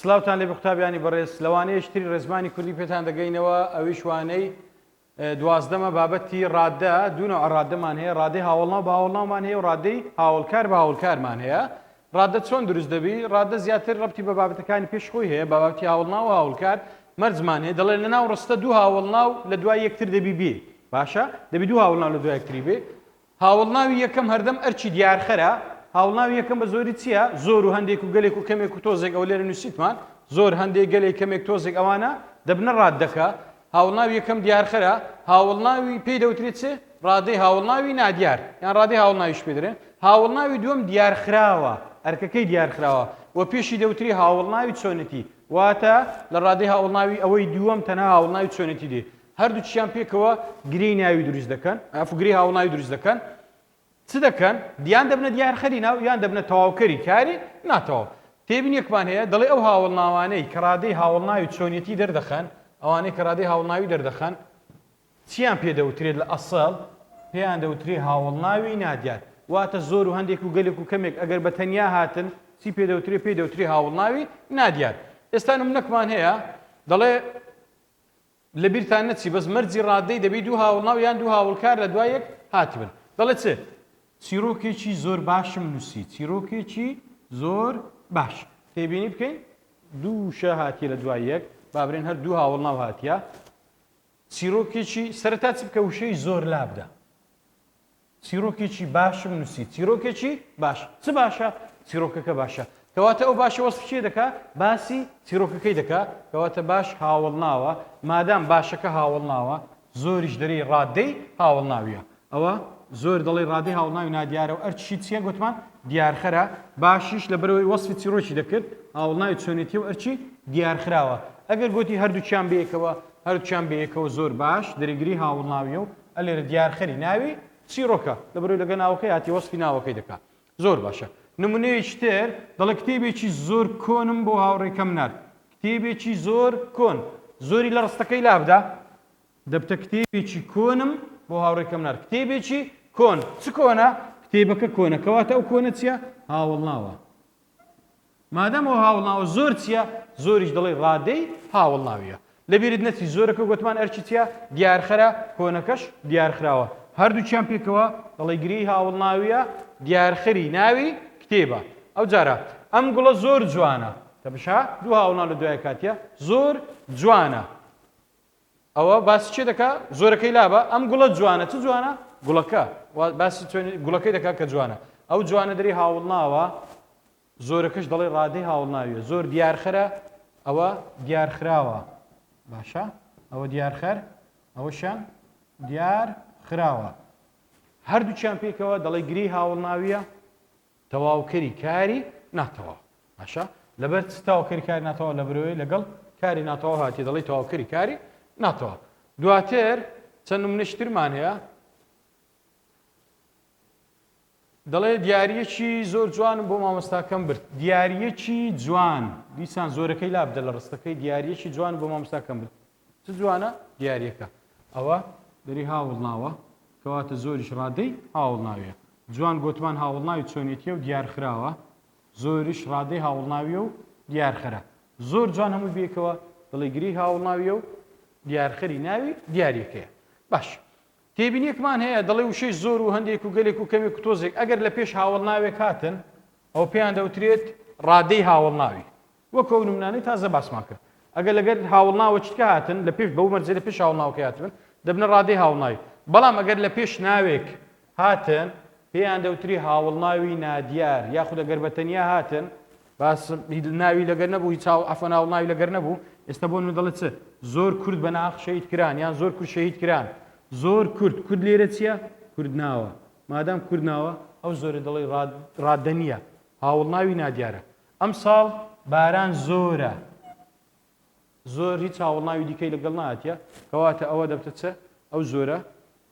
سلاوتان لێبێ قوتابیانی بەڕێز لە وانەیەکی تری ڕێزمانی کوردی پێتان دەگەینەوە ئەویش وانەی دوازدەمە بابەتی ڕادە دوو نەوع ڕادەمان هەیە ڕادەی هاوڵناو بە هاوڵناومان هەیە و ڕادەی هاوڵکار بە هاوڵکارمان هەیە ڕادە چۆن دروست دەبی ڕادە زیاتر ڕەبتی بە بابەتەکانی پێش خۆی هەیە بە بابەتی هاوڵناو و هاوڵکار مەرجمان هەیە دەڵێ لە ناو ڕستە دوو هاوڵناو لە دوای یەکتر دەبی بێ باشە دەبی دوو هاوڵناو لە دوای یەکتری بێ هاوەڵناوی یەکەم هەردەم ئەرکی دیارخەرە، هاوەڵناوی یەکەم بە زۆری چییە؟ زۆر و هەندێک و گەلێک و کەمێک و تۆزێک ئەوە لێرە نووسیتمان، زۆر، هەندێک، گەلێک، کەمێک، تۆزێک ئەوانە دەبنە ڕاددەکە، هاوەڵناوی یەکەم دیارخەرە، هاوەڵناوی پێی دەوترێت چ؟ ڕادەی هاوەڵناوی نادیار یان ڕادەی هاوەڵناویش پێ دەرێن، هاوەڵناوی دووەم دیارخراوە، ئەرکەکەی دیارخراوە و پێشی دەوترێ هاوەڵناوی چۆنێتی، واتە لە ڕادەی هاوەڵناوی ئەوەی دووەم تەنها هاوەڵناوی چۆنێتی دێ، هەردووکیان پێکەوە گرێی ناوی دروست دەکەن، عەفو گرێی هاوڵناوی دروست دەکەن، چ دەکەن؟ یان دەبنە دیارخەری ناو یان دەبنە تەواوکەری کاری ناتەواو. تێبینیەکمان هەیە دەڵێ ئەو هاوڵناوانەی کە ڕادەی هاوڵناوی چۆنیەتی دەردەخەن، ئەوانەی کە ڕادەی هاوڵناوی دەردەخەن چیان پێ دەوترێت لە ئەسڵ؟ پێیان دەوترێ هاوڵناوی نادیار. واتە زۆر و هەندێک و گەلێک و کەمێک ئەگەر بە تەنیا هاتن چی پێ دەوترێ؟ پێی دەوترێ هاوڵناوی نادیار. ئێستا نمونەکمان هەیە دەڵێ لەبیرتان نەچی بەس مەرجی ڕادەی دەبی دوو هاوڵناو یان دوو هاوڵکار لە دوای یەک هاتبن دەڵێ چ؟ چیڕۆکێکی زۆر باشم نووسی چیڕۆکێکی زۆر باش تێبینی بکەین دوو وشە هاتیە لە دوای یەک با برێن هەر دوو هاوڵناو هاتیە چیڕۆکێکی سەرەتا چ بکە وشەی زۆر لابدە چیڕۆکێکی باشم نووسی. چیڕۆکێکی باش. چ باشە؟ چیڕۆکەکە باشە. کەواتە ئەو باشە وەسفی چێ دەکا؟ باسی چیڕۆکەکەی دەکا. کەواتە باش هاوەڵناوە. مادام باشەکە هاوەڵناوە، زۆریش دەرێی ڕادەی هاوەڵناویە. ئەوە زۆر دەڵێی ڕادەی هاوەڵناوی نادیارە و ئەرکیشی چییە گوتمان؟ دیارخەرە. باشیش لەبەرئەوەی وەسفی چیڕۆکی دەکرد، هاوەڵناوی چۆنێتیە و ئەرکی دیارخراوە. ئەگەر گوتی هەردووکیان بەیەکەوە، هەردووکیان بەیەکەوە زۆر باش، دەرێگری هاوەڵناویە و ئە لێرە دیارخەری ناوی چیڕۆکە لەبەرەوەی لەگە ناوەکەی هاتی وەسفی ناوەکەی دەکا زۆر باشە نمونەیەکی تر دەڵێ کتێبێکی زۆر کۆنم بۆ هاوڕێکەم نارد کتێبێکی زۆر کۆن زۆری لە ڕستەکەی لابدا دەبتە کتێبێکی کۆنم بۆ هاوڕێکەم نارد کتێبێکی کۆن چ کۆنە کتێبەکە کۆنە کەواتە ئەو کۆنە چییە هاوڵناوە مادام ئەو هاوڵناوە زۆر چییە، زۆریش دەڵێی ڕادەی هاوڵناوییە. لەبیرت نەچی زۆرەکە گۆتمان ئەرکی چییە؟ دیارخەرە، کۆنەکەش دیارخراوە. هەردووکیان پێکەوە دەڵێی گرێی هاوڵناوییە، دیارخەری ناوی کتێبە. ئەوجارە ئەم گوڵە زۆر جوانە. تەمشا دوو هاوڵناو لە دوای کاتیە، زۆر جوانە. ئەوە باسی چێ دەکا؟ زۆرەکەی لابە. ئەم گوڵە جوانە. چ جوانە؟ گوڵەکە. باسی گوڵەکەی دەکا کە جوانە. ئەو جوانە دەری هاوڵناوە، زۆرەکەش دەڵێ ڕادەی هاوڵناویە. زۆر دیارخەرە، ئەوە دیارخراوە. باشە؟ ئەوە دیارخەر، ئەوەشیان دیارخراوە. هەردووکیان پێکەوە دەڵێ گرێی هاوڵناویە. تەواوکەری کاری ناتەواو. باشە لەبەر چ تەواوکەری کاری ناتەواو لەبەرەوەی لەگەڵ کاری ناتەواو هاتی دەڵێی تەواوکەری کاری ناتەواو. دواتر چەند نمونەی ترمان هەیە دەڵێ دیاریەکی زۆر جوانم بۆ مامۆستاکەم برد دیاریەکی جوان دیسان زۆرەکەی لابدە لە ڕستەکەی دیاریەکی جوان بۆ مامۆستاکەم برد چ جوانە دیاریەکە ئەوە دەری هاوڵناوە کەواتە زۆریش ڕادەی هاوڵناویە جوان گۆتمان هاوڵناوی چۆنێتیە و دیارخراوە زۆریش ڕادەی هاوڵناویە و دیارخەرە زۆر جوان هەمووی بێکەوە دەڵێ گری هاوڵناویە و دیارخەری ناوی دیاریەکەیە باش تێبینیەکمان هەیە دەڵێ وشەی زۆر و هەندێک و گەلێک و کەمێک و تۆزێک ئەگەر لە پێش هاوڵناوێک هاتن ئەو پێیان دەوترێت ڕادەی هاوڵناوی وەک ئەو نمونانەی تازە باسمان کرد ئەگەر لەگەر هاوڵناوە چتکە هاتن لە پێش بەو مەرجەی لە پێش هاوڵناوەکەی هاتبن دەبنە ڕادەی هاوڵناوی بەڵام ئەگەر لە پێش ناوێک هاتن پێیان دەوتری هاوڵناوی نادیار یاخود ئەگەر بە تەنیا هاتن باس ناوی لەگەر نەبوو هیچ عەفوەن هاوڵناوی لەگەر نەبوو ئێستا بۆ من دەڵێت چ زۆر کورد بە ناحەق شەهید کران یان زۆر کورد شەهید کران زۆر کورد کورد لێرە چییە کورد ناوە مادام کورد ناوە ئەو زۆرە دەڵێ ڕادە نییە هاوڵناوی نادیارە ئەمساڵ باران زۆرە زۆر هیچ هاوڵناوی دیکەی لەگەڵ ناتیە کەواتە ئەوە دەبتە چ ئەو زۆرە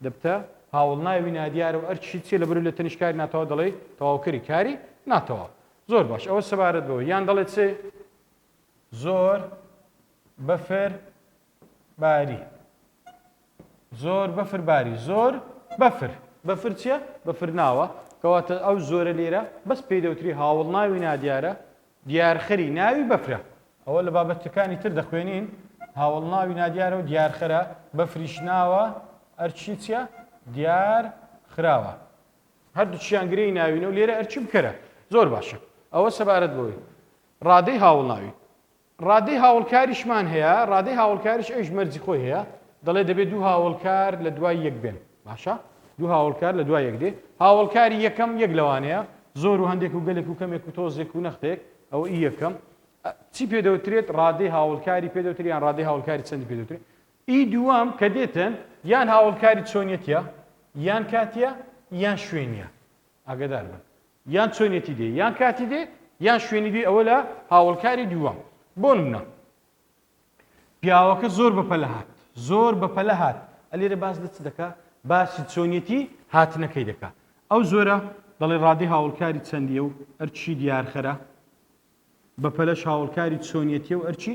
دەبتە هاوڵناوی نادیارە و ئەرکیشی چیە لەبەر لە تەنیش کاری ناتەواو دەڵێی تەواوکەری کاری ناتەواو زۆر باش ئەوە سەبارەت بەوە یان دەڵێ چ زۆر بەفر باری زۆر بەفر باری زۆر بەفر بەفر چییە؟ بەفر ناوە کەواتە ئەو زۆرە لێرە بەس پێی دەوتری هاوڵناوی نادیارە دیارخەری ناوی بەفرە. ئەوە لە بابەتەکانی تر دەخوێنین هاوەڵناوی نادیارە و دیارخەرە بەفریش ناوە ئەرکی چیە دیار خراوە هەردووکیان گرێی ناوینە و لێرە ئەرکی بکەرە زۆر باشە ئەوە سەبارەت بەوەی ڕادەی هاوڵناوی ڕادەی هاوڵکاریشمان هەیە ڕادەی هاوڵکاریش ئەویش مەرجی خۆی هەیە دەڵێ دەبێت دوو هاوڵکار لە دوای یەک بێن باشە دوو هاوڵکار لە دوای یەک دێ هاوڵکاری یەکەم یەک لەوانەیە زۆر و هەندێک و گەلێک و کەمێک و تۆزێک و نەختێک ئەوە ئی یەکەم چی پێ دەوترێت ڕادەی هاوڵکاری پێ دەوترێت یان ڕادەی هاوڵکاری چەندی پێ دەوترێت ئی دووەم کە دێتن یان هاوڵکاری چۆنیەتیە یان کاتیە یان شوێنیە ئاگدار بن یان چۆنیەتی دێ یان کاتی دێ یان شوێنی دێ ئەوە لە هاوڵکاری دووەم بۆ نمونە پیاوەکە زۆر بەپەلە هات زۆر بەپەلە هات ئەلێرە باس لە چ دەکا باسی چۆنیەتی هاتنەکەی دەکا ئەو زۆرە دەڵێ ڕادەی هاوڵکاری چەندیە و ئەرکی دیارخەرە بەپەلەش هاوڵکاری چۆنیەتیە و ئەرکی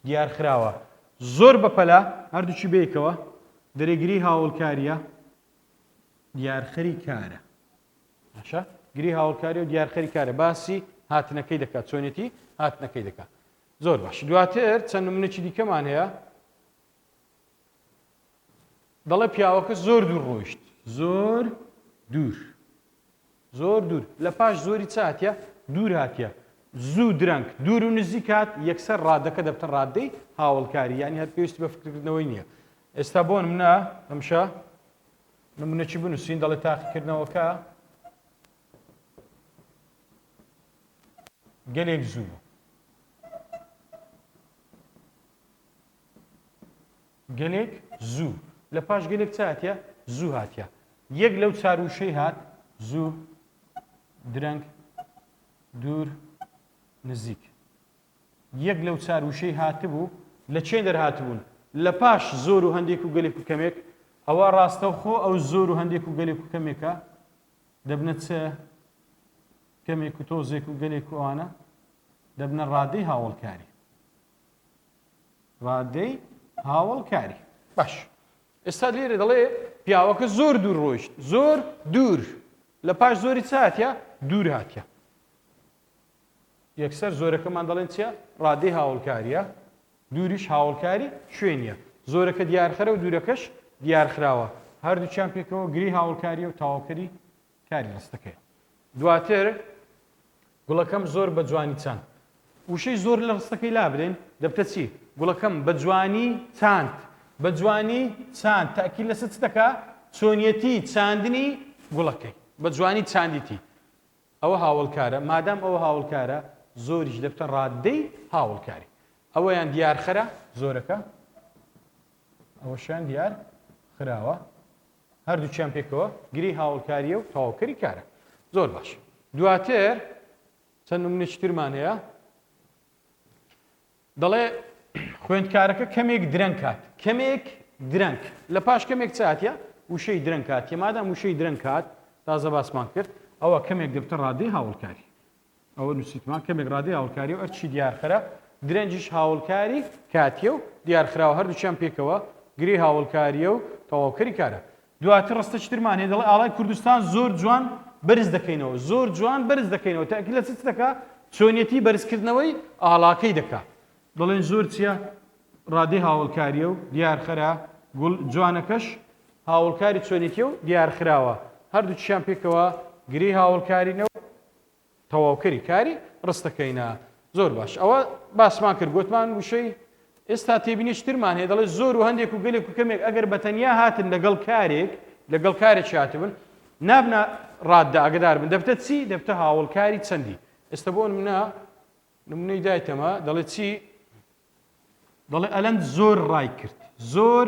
دیارخراوە زۆر بەپەلە هەردووکی بەیەکەوە دەرێگری هاوڵکاریە دیارخەری کارە باشە گری هاوڵکاری و دیارخەری کارە باسی هاتنەکەی دەکات چۆنێتی هاتنەکەی دەکات زۆر باش دواتر چەند نمونەکی دیکەمان هەیە دەڵێ پیاوەکە زۆر دوور ڕۆیشت زۆر دوور زۆر دوور لە پاش زۆری چ هاتیە دوور هاتیە زوو درەنگ دوور و نزیک هات یەکسەر ڕادەکە دەبتە ڕادەی هاوڵکاری یعنی هەر پێویستی بە فکرکردنەوەی نییە ئێستا بۆ نمونە ئەمشە نمونەکی بنووسین دەڵێ تاقیکردنەوەکە گەلێک زوو بوو گەلێک زوو لە پاش گەلێک چ هاتیە زوو هاتیە یەک لەو چار وشەی هات زوو درەنگ دوور نزیک یەک لەو چار وشەی هاتبوو لە چێ دەرهاتبوون لە پاش زۆر و هەندێک و گەلێک و کەمێک ئەوە ڕاستەوخۆ ئەو زۆر و هەندێک و گەلێک و کەمێکە دەبنە چ کەمێک و تۆزێک و گەلێک و ئەوانە دەبنە ڕادەی هاوڵکاری ڕادەی هاوڵکاری باش ئێستا لێرە دەڵێ پیاوەکە زۆر دوور ڕۆیشت زۆر دوور لە پاش زۆری چ هاتیە دوور هاتیە یەکسەر زۆرەکەمان دەڵێن چیە ڕادەی هاوڵکاریە دووریش هاوڵکاری شوێنیە زۆرەکە دیارخەرە و دوورەکەش دیارخراوە هەردووکیان پێکەوە گری هاوڵکاریە و تەواوکەری کاری ڕستەکەیە دواتر گوڵەکەم زۆر بە جوانی چاند. وشەی زۆر لە ڕستەکەی لابدەین دەبتە چی؟ گوڵەکەم بە جوانی چاند. بە جوانی چاند تەئکید لەسەر چ دەکا؟ چۆنیەتی چاندنی گوڵەکەی. بە جوانی چاندیتی. ئەوە هاوەڵکارە، مادام ئەوە هاوەڵکارە زۆریش دەبتە ڕاددەی هاوەڵکاری. ئەوەیان دیارخەرە زۆرەکە، ئەوەشیان دیار خراوە. هەردووکیان پێکەوە گرێی هاوڵکارییە و تەواوکەری کارە. زۆر باش. دواتر چەند نمونەکی ترمان هەیە. دەڵێ خوێندکارەکە کەمێک درەنگ هات. کەمێک درەنگ. لە پاش کەمێک چ هاتیە؟ وشەی درەنگ هاتیە. مادام وشەی درەنگ هات، تازە باسمان کرد، ئەوە کەمێک دەبتە ڕادەی هاوڵکاری. ئەوە نووسیتمان کەمێک ڕادەی هاوڵکاری و ئەرکی دیارخەرە، درەنگیش هاوڵکاری کاتیە و دیارخراوە، هەردووکیان پێکەوە گرێی هاوڵکارییە و تەواوکەری کارە. دواتر ڕستەکی ترمان هەیە دەڵێ ئاڵای کوردستان زۆر جوان بەرز دەکەینەوە، زۆر جوان بەرز دەکەینەوە، تەئکید لەسەر چ دەکا؟ چۆنیەتی بەرزکردنەوەی ئاڵاکەی دەکا. دەڵێن زۆر چییە؟ ڕادەی هاوڵکارییە و دیارخەرە، گوڵ جوانەکەش هاوڵکاری چۆنیەتیە و دیارخراوە، هەردووکیان پێکەوە گرێی هاوڵکارینە و تەواوکەری کاری ڕستەکەینە. زۆر باش ئەوە باسمان کرد گۆتمان وشەی ئێستا تێبینیی ترمان هەیە دەڵێ زۆر و هەندێک و گەلێک و کەمێک ئەگەر بە تەنیا هاتن لەگەڵ کارێک لەگەڵ کارێکی هاتبن نابنە ڕاددە ئاگدار بن دەبتە چی دەبتە هاوڵکاری چەندی ئێستا بۆ نمونە نمونەی دایتەمە دەڵێ چی دەڵێ ئەلەند زۆر ڕای کرد زۆر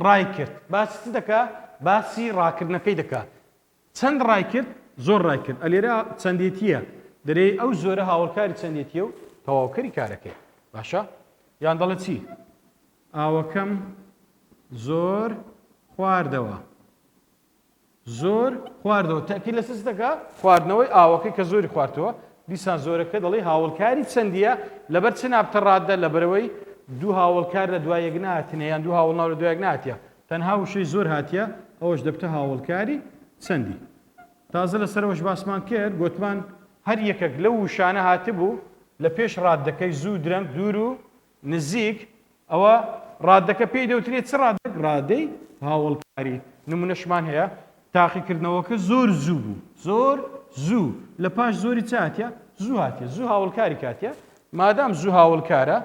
ڕای کرد باسی چ دەکا باسی ڕاکردنەکەی دەکا چەند ڕای کرد؟ زۆر ڕای کرد. ئەلێرە چەندێتییە. دەرێی ئەو زۆرە هاوەڵکاری چەندێتییە و تەواوکەری کارەکەیە. باشە؟ یان دەڵێ چی؟ ئاوەکەم زۆر خواردەوە. زۆر خواردەوە. تەئکید لەسەر چ دەکا؟ خواردنەوەی ئاوەکەی کە زۆری خواردەوە. دیسان زۆرەکە دەڵێی هاوەڵکاری چەندییە؟ لەبەر چ نابتە ڕاددە؟ لەبەرئەوەی دوو هاوەڵکار لە دوای یەک نەهاتنە یان دوو هاوەڵناو لە دوای یەک نەهاتیە. تەنها وشەی زۆر هاتیە ئەوەش دەبتە هاوەڵکاری چەندی. تازە لە سەرەوەش باسمان کرد گۆتمان هەر یەکەک لەو وشانە هاتبوو. لە پێش ڕاددەکەی زوو درەنگ دوور و نزیک ئەوە ڕاددەکە پێی دەوترێت چ ڕادەک ڕادەی هاوڵکاری نمونەشمان هەیە تاقیکردنەوەکە زۆر زوو بوو زۆر زوو لە پاش زۆری چ هاتیە زوو هاتیە زوو هاوڵکاری کاتیە مادام زوو هاوڵکارە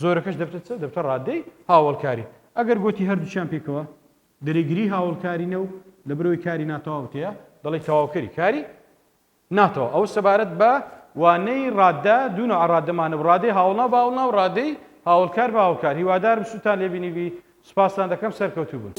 زۆرەکەش دەبتە چ دەبتە ڕادەی هاوڵکاری ئەگەر گوتی هەردووچیان پێکەوە دەرێگری هاوڵکاری نە و لەبەرئەوەی کاری ناتەواو تێیە دەڵێی تەواوکەری کاری ناتەواو. ئەوە سەبارەت بە وانەی ڕادە، دوو نەوعە ڕادەمان هەبوو، ڕادەی هاوڵناو بە هاوڵناو و ڕادەی هاوڵکار بە هاوڵکار. هیوادارم سوودتان لێ بینیبی. سوپاستان دەکەم. سەرکەوتوو بن.